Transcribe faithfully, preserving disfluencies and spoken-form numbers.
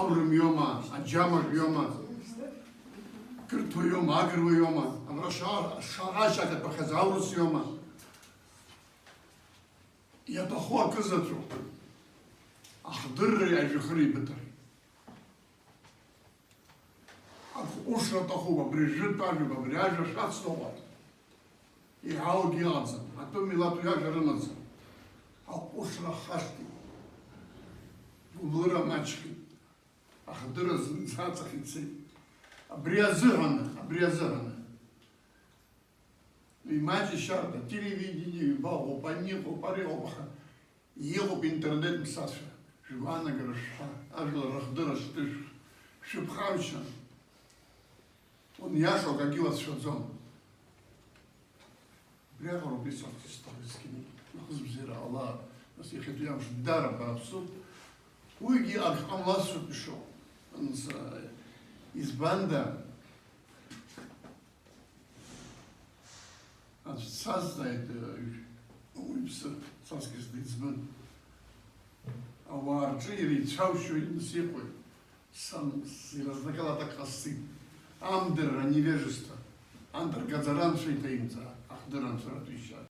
аурым иоума, аџьамаӷь иоума, қырҭуа иоума, агыруа иоума, абра ша-, шаҟа шьаҭатәахьаз аурыс иоума? Иаҭаху акы заҵәуп. Ахдырреи ажәҩахыреи быҭареи. Аҟәышра аҭахуп, абри жәытә ажәоуп, абри ажәа шәацныҟәар. Иҳаугьы ыҟаӡам, атәым милаҭ уи ажәа рымаӡам. Аҟәышра хашҭит. Гәыблыра маҷхеит. Ахдырра зынӡа аҵахь ицеит. Абри азыҳәаны, абри азыҳәаны. Имаҷ ишьарда, телевидение ҩба ыҟоуп, ани ыҟоуп, ари ыҟоуп, аха иҟоуп интернет мсацәа. Шәгәаанагара шәҳәа, ажәлар рыхдырра шьҭышәх, шәыԥхамшьан. Уаниашоу акгьы уацәшәаӡом. Убриаҟароуп исҳәарц исҭаху есқьынгьы. Нахыс бзиара ҟала, нас иахьатәи амш дара бааԥсуп. Уигьы ак ҟамлацәоуп ишоу. Анс-, избанда, аӡә дсазҵааит, уаҩԥсы, саскьыс диӡбан. Ауаа рҿы иреицәоушьоит, нас иҟои? Сан, сиразнагалат ак ҟасҵеит. Амдырра, невежество. Анҭ ргаӡара анцәа иҭаимҵаа, ахдыр анцәа ратәишьа.